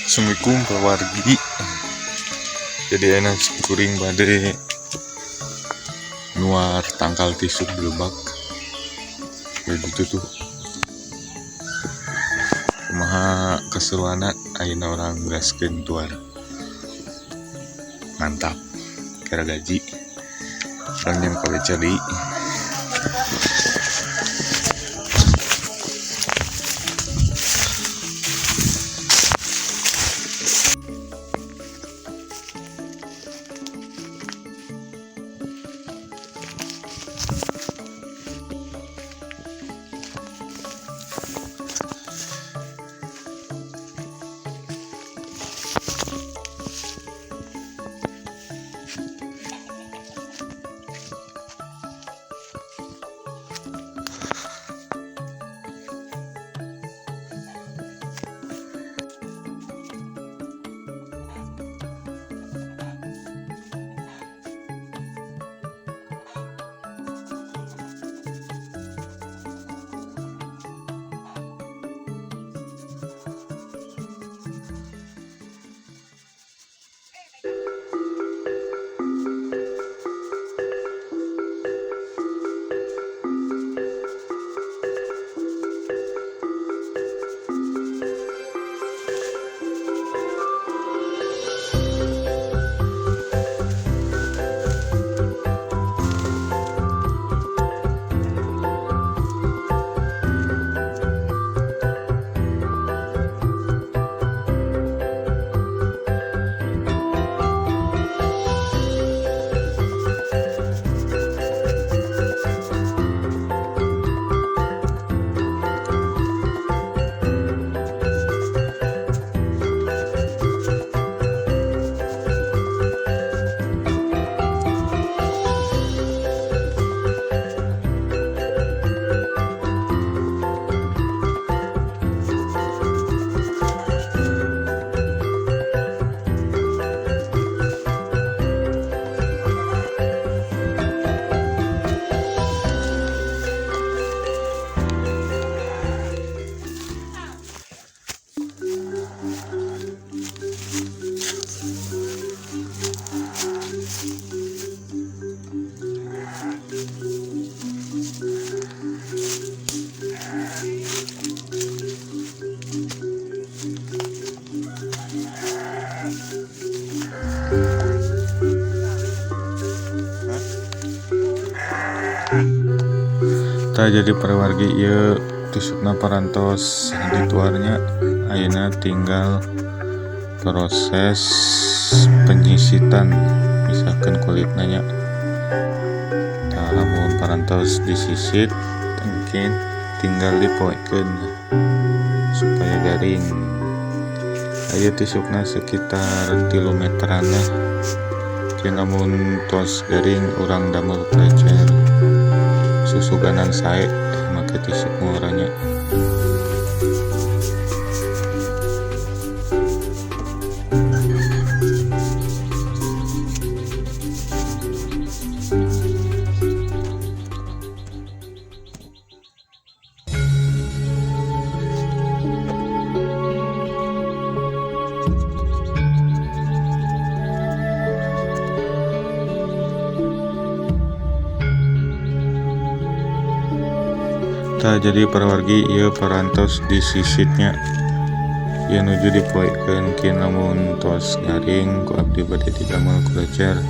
Assalamualaikum wargi. Jadi enak kuring bade nuar tangkal tisuk belebak ya gitu tuh. Kumaha keseruanna ayeuna urang bereskeun tuar. Mantap. Kira gaji. Urang jeung ka WC deui. Tah jadi para wargi ieu tusukna parantos dituarnya, ayeuna tinggal proses penyisitan misalkan kulitna nya. Tah lamun parantos disisit mungkin tinggal dipoekeun supaya garing. Ieu tusukna sekitar 3 meteran lah. Lamun tos garing urang damel plecer susuganan sae make tusuk ngoranya. Tah jadi para wargi ieu parantos disisitnya, ieu nuju dipoekeun. Kin lamun tos garing ku abdi bade didamel kulecer.